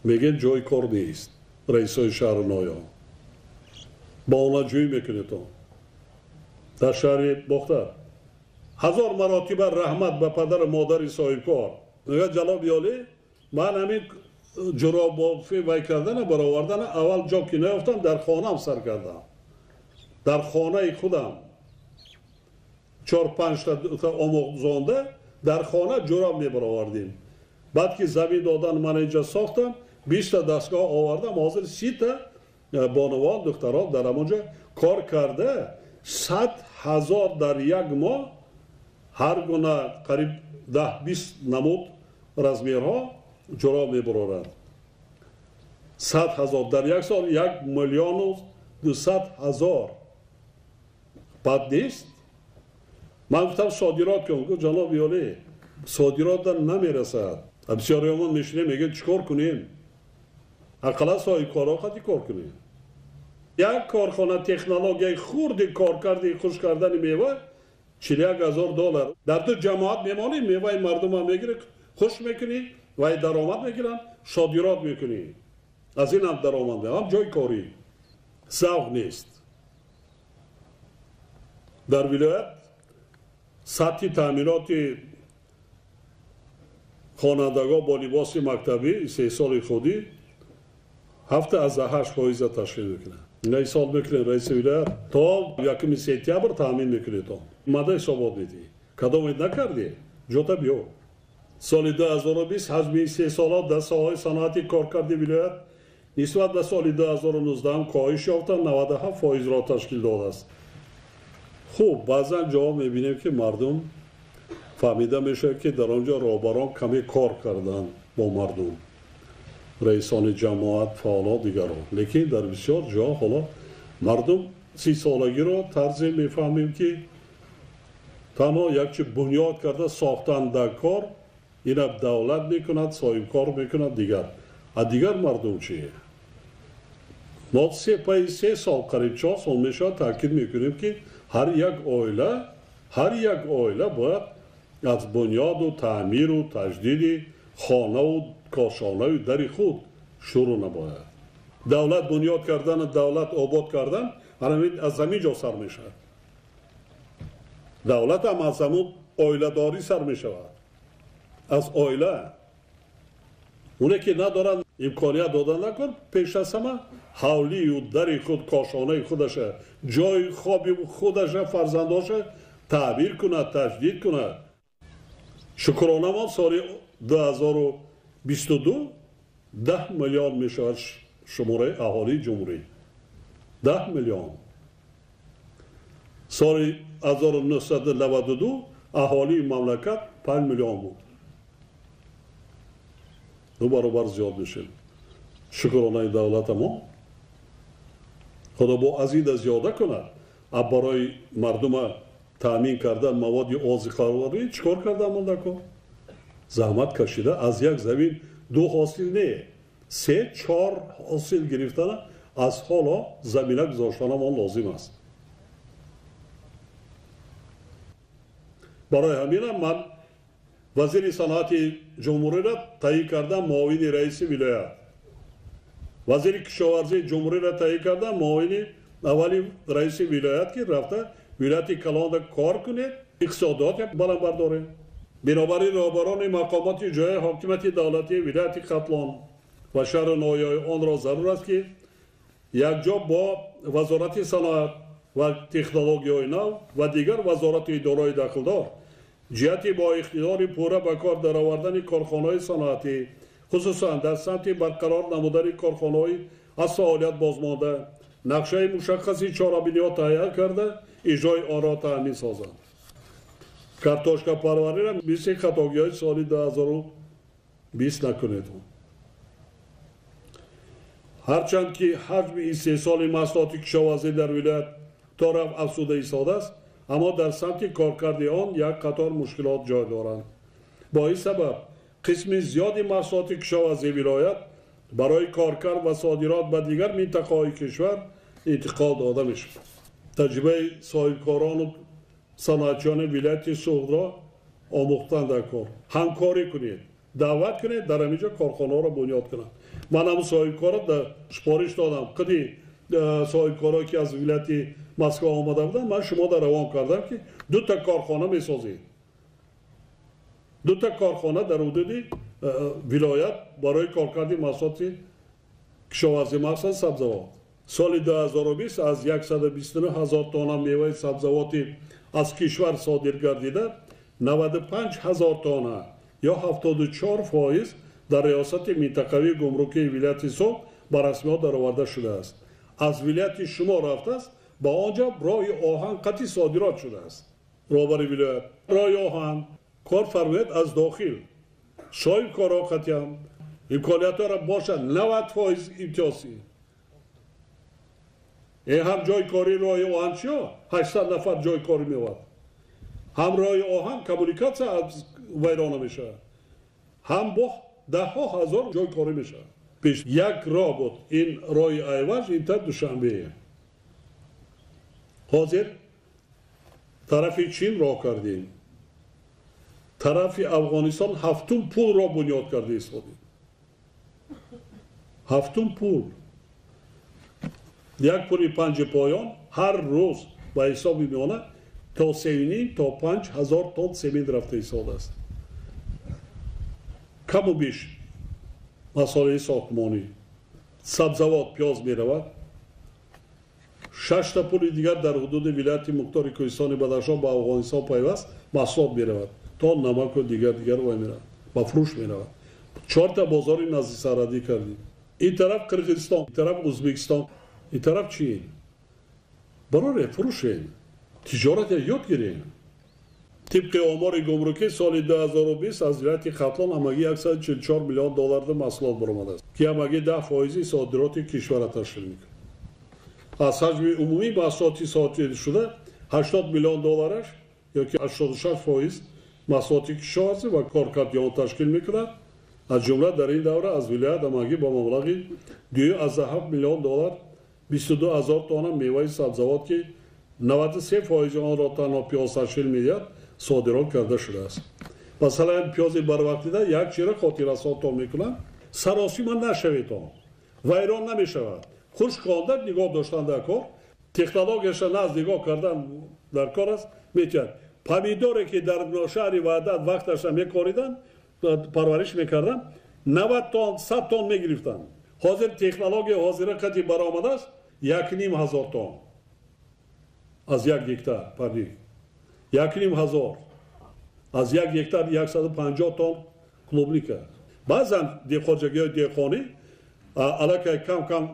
Мегӯяд ҷои кор нест, раисои шаҳру ноҳияҳо. Баҳонаҷӯӣ мекунед он. Дар шаҳри Бохтар ҳазор маротиба раҳмат ба падару модари соҳибкор. Мегӯяд ҷаноби олӣ, ман ҳамин ҷуробофӣ вай кардана, баровардана аввал ҷо ки наёфтам, дар хонаам сар кардам. Дар хонаи худам 4-5 та омӯзонда дар хона ҷуроб мебаровардем. Баъд ки замин додан ман инҷа сохтам, 20 та дастгоҳ овардам, ҳозир 30 та бонувон, духтарон дар ҳамонҷо кор карда, 100 ҳазор дар як моҳ ҳар гуна қариб 10-20 намуд размерҳо ҷуроб мебарорад. 100 ҳазор дар як сол 1 миллиону 200 ҳазор. Бад нест? Ман гуфтам содирот кун. Гуфт ҷаноби олӣ, содирот намерасад. Бисёриёмон мешинем, мегӯем чӣ кор кунем? Ақаллан соҳибкорҳо қати кор кунем. Як корхона технологияи хурди коркарди хушк кардани мева 41 ҳазор доллар. Дар ду ҷамоат мемонӣ, меваи мардумам мегирӣ, хушк мекунӣ ва даромад мегиранд, содирот мекунӣ. Аз ин ҳам даромад меам, ҷои корӣ. Завқ нест. Дар вилоят сатҳи таъминоти хонандагон бо либоси мактабӣ истеҳсоли худӣ 7,8% ташкил мекунад. Ина ҳисоб мекунед раиси вилоят, то 1 сентябр таъмин мекунед он. Мада ҳисобот медиҳӣ. Кадомед накардӣ, ҷота биё. Соли 2020 ҳаҷми истеҳсолот дар соҳаи саноати коркарди вилоят нисбат ба соли 2019 коҳиш ёфта 97%-ро ташкил додааст. Хуб, баъзан ҷо мебинем ки мардум фаҳмида мешавад ки дар он ҷо роҳбарон каме кор карданд бо мардум, раисони ҷамоат, фаъоло, дигарон. Лекин дар бисёр ҷо ҳоло мардум 30-солагиро тарзе мефаҳмем ки танҳо якчи бунёд карда сохтан дар кор, ина давлат мекунад, соҳибкор мекунад, дигар. А дигар мардум чи? Мо се се сол, қариб 4 сол мешавад таъкид мекунем ки ҳар як оила бояд аз бунёду таъмиру таҷдиди хонаву кошонаю дари худ шурӯъ набояд. Давлат бунёд кардану давлат обод кардан аз ҳамин ҷо сар мешавад. Давлат ҳам аз ҳамун оиладорӣ сар мешавад. Аз оила. Оне ки надоранд имконият дода накун, пеш аз ҳама ҳавлию дари худ, кошонаи худаша, ҷои хоби худаша, фарзандоша таъмир кунад, таҷдид кунад. Шукронамон соли 2022 10 миллион мешавад шумораи аҳолии ҷумҳурӣ. 10 миллион. Соли 1992 аҳолии мамлакат 5 миллион буд. 2 баробар зиёд мешавад. Шукронаи давлатамон. Худо бо азида зиёда кунад. А барои мардума таъмин кардан маводи озиқаворӣ чӣ кор кардан монда? Заҳмат кашида аз як замин 2 ҳосил не, 3-4 ҳосил гирифтана аз ҳоло замина гузоштанамон лозим аст. Барои ҳаминам ман вазири саноати ҷумҳуриро таъйин кардам муовини раиси вилоят. Вазири кишоварзии ҷумҳуриро таъйин кардам муовини аввали раиси вилоят, ки рафта вилояти калонда кор кунед, иқтисодиёт баланд бардоред. Бинобар ин роҳбарони мақомоти ҷои ҳокимияти давлатии вилояти Хатлон ва шаҳру ноҳияҳои онро зарур аст ки якҷо бо вазорати саноат ва технологияҳои нав ва дигар вазорату идораҳои дахлдор ҷиҳати бо иқтидори пурра ба кор даровардани корхонаҳои саноатӣ, хусусан дар самти барқарор намудани корхонаҳои аз фаъолият бозмонда, нақшаи мушаххаси чорабиниҳо таҳия карда, иҷрои онро таъмин созанд. Картошкапарвариро мисли хатогиҳои соли 2020 накунед. Ҳарчанд ки ҳаҷми истеҳсоли маҳсулоти кишоварзӣ дар вилоят то рафт афзуда истодааст, аммо дар самти коркарди он як қатор мушкилот ҷой доранд. Бо ин сабаб қисми зиёди маҳсулоти кишоварзии вилоят барои коркард ва содирот ба дигар минтақаҳои кишвар интиқол дода мешавад. Таҷрибаи соҳибкорону саноатчиёни вилояти Суғдро омӯхтан дар кор. Ҳамкорӣ кунед. Даъват кунед, дар ҳамин ҷо корхонаҳоро бунёд кунанд. Ман ҳамун соҳибкорро супориш додам. Қиди соҳибкорҳое ки аз вилояти Москва омада буданд, ман шумо дар равон кардам, ки дута корхона месозед. Дута корхона дар ҳудуди вилоят барои коркарди маҳсулоти кишоварзӣ, махсусан сабзавот. Соли 2020 аз 129 ҳазор тонна меваи сабзавоти аз кишвар содир гардида, 95 ҳазор тонна ё 74% дар риёсати минтақавии гумрукии вилояти Суғд ба расмиёт дароварда шудааст. Аз вилояти шумо рафтааст, ба он ҷо роҳи оҳан қатъи содирот шудааст. Роҳбари вилоят роҳи оҳан кор фармояд аз дохил. Соҳибкорҳо қатъиам имкониятҳоро бошад 90% имтиёзӣ. Ҳам ҷойи кори роҳи оҳан чиё? 800 нафар ҷойи корӣ меовард. Ҳам роҳи оҳан коммуникатсия вайрона мешавад, ҳам бо даҳҳо ҳазор ҷойи корӣ мешавад. Пеш як роҳ буд, ин роҳи Айваз, ин та Душанбе. Ҳозир тарафи Чин роҳ кардем, тарафи Афғонистон ҳафтум пулро бунёд карда истодем. Ҳафтум пул, як пули панҷи поён ҳар рӯз ба ҳисоби миёна то 3,5 то 5 ҳазор тонн семент рафта истодааст. Каму беш масолеҳи сохтмонӣ, сабзавот, пиёз меравад. Шашта пули дигар дар ҳудуди вилояти Мухтори Кӯҳистони Бадахшон ба Афғонистон пайваст маҳсулот меравад, то намаку дигар дигар вай меравад, ба фурӯш меравад. Чорта бозори назди сарҳадӣ кардем. Ин тараф Қирғизистон, ин тараф Ӯзбекистон, ин тараф Чин. Бароре фурӯшем, тиҷорате ёд гирем. Тибқи омори гумрукӣ соли 2020 аз вилояти Хатлон ҳамагӣ 144 миллион долларда маҳсулот баромадааст, ки ҳамагӣ 10% содироти кишварро ташкил мекунад. Аз ҳаҷми умумии маҳсулоти содиршуда 80 миллион доллараш ёки 86% маҳсулоти кишоварзӣ ва коркарди он ташкил мекунад. Аз ҷумла дар ин давра аз вилоят ҳамагӣ ба маблағи 2,7 миллион доллар 22 ҳазор тонна меваи сабзавот, ки 93% онро танҳо пиёз ташкил медиҳад, содирот карда шудааст. Масалан, пиёзи барвақтида як чиро хотиррасонтон мекунам: саросима нашавед, он вайрон намешавад. Хушк хонда нигоҳ доштан дар кор, технологияша назд нигоҳ кардан дар кор аст. Метавонад помидоре ки дар шаҳри Ваҳдат вақташа мекориданд, парвариш мекарданд, 90 тонн, 100 тонн мегирифтанд. Ҳозир технология ҳозира қатъи баромадааст 1,5 ҳазор тонн аз як гектар парник, 1,5 ҳазор аз як гектар 150 тонн клубника. Баъзан хоҷагиҳои деҳқонӣ аллакай кам-кам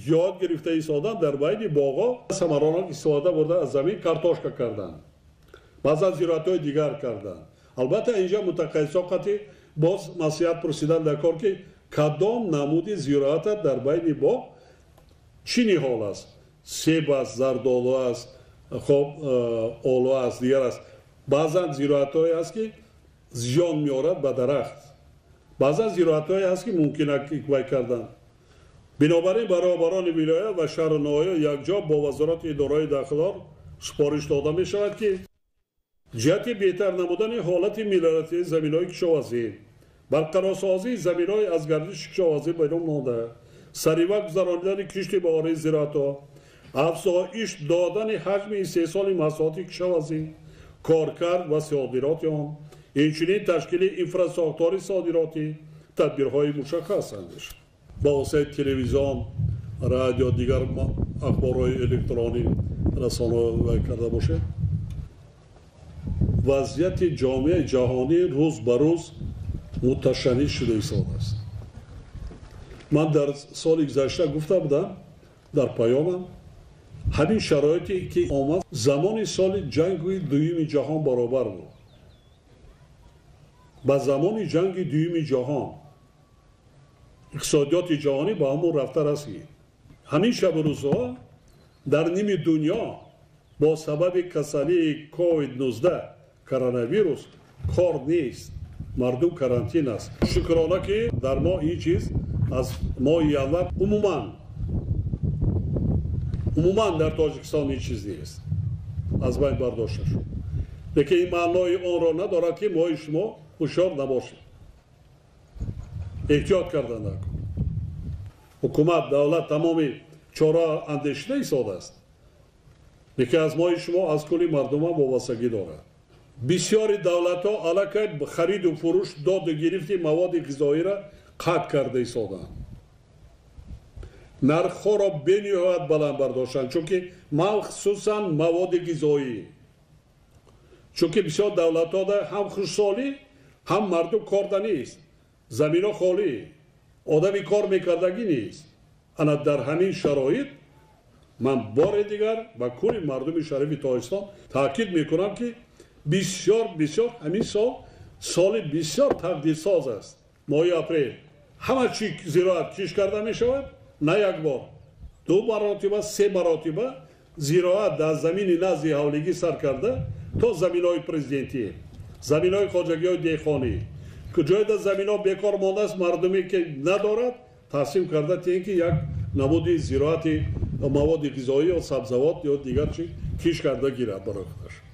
ёд гирифта истоданд, дар байни боғҳо самаронок истифода бурда аз замин картошка карданд, баъзан зироатҳои дигар карданд. Албатта инҷа мутақайисҳо қатъи боз маслиҳат пурсидан дар кор, ки кадом намуди зироата дар байни боғ чӣ ниҳол аст, себ аст, зардолу аст, хоб олу аст, дигар аст. Баъзан зироатҳое аст, ки зиён меорад ба дарахт, баъзан зироатҳое аст, ки мумкин вай кардан. Бинобар ин баробарони вилоят ва шаҳру ноҳия якҷо бо вазорати идораҳои дахлдор супориш дода мешавад, ки ҷиҳати беҳтар намудани ҳолати мелиоративии заминҳои кишоварзӣ, барқарорсозии заминҳои аз гардиши кишоварзӣ берун монда, саривақт гузаронидани кишти баҳории зироатҳо, афзоиш додани ҳаҷми истеҳсоли маҳсулоти кишоварзӣ, коркард ва содироти он, инчунин ташкили инфрасохтори содиротӣ тадбирҳои мушаххас андешад. Ба воситаи телевизион, радио, дигар ахборҳои электронӣ расонаҳо карда бошед. Вазъияти ҷомеаи ҷаҳонӣ рӯз ба рӯз муташанниш шуда истодааст. Ман дар соли гузашта гуфта будам дар паёмам, ҳамин шароите ки омад замони соли ҷанги дуюми ҷаҳон баробар буд. Ба замони ҷанги дуюми ҷаҳон иқтисодиёти ҷаҳонӣ ба ҳамон рафта расид. Ҳамин шабу рӯзҳо дар ними дунё бо сабаби касалии COVID-19 коронавирус кор нест, мардум карантин аст. Шукрона, ки дар мо ин чиз аз моҳи январ умуман дар Тоҷикистон ин чиз нест, аз байн бардошта шуд. Лекин ин маънои онро надорад, ки мои шумо ҳушёр набошед. Эҳтиёт кардан даркор. Ҳукумат, давлат тамоми чора андешида истодааст, лекин аз мои шумо, аз кулли мардумам вобастагӣ дорад. Бисёри давлатҳо аллакай хариду фурӯш, доду гирифти маводи ғизоиро қатъ карда истодаанд, нархҳоро бениҳоят баланд бардоштанд, чунки махсусан маводи ғизоӣ, чунки бисёр давлатҳода ҳам хушсолӣ, ҳам мардум корда нест, замино холӣ, одами кор мекардагӣ нест. Ана дар ҳамин шароит ман бори дигар ба кулли мардуми шарифи Тоҷикистон таъкид мекунам, ки бисёр бисёр ҳамин сол соли бисёр тақдирсоз аст. Моҳи апрел ҳама чӣ зироат кишт карда мешавад, на як бор, ду маротиба, се маротиба зироат дар замини назди ҳавлигӣ сар карда то заминҳои президентӣ, заминҳои хоҷагиҳои деҳқонӣ, ҷойда заминҳо бекор мондааст, мардуме ки надорад, тақсим карда тиҳем, ки як намуди зироати маводи ғизоӣ ё сабзавот ё дигар чи кишт карда гирад барои худаш.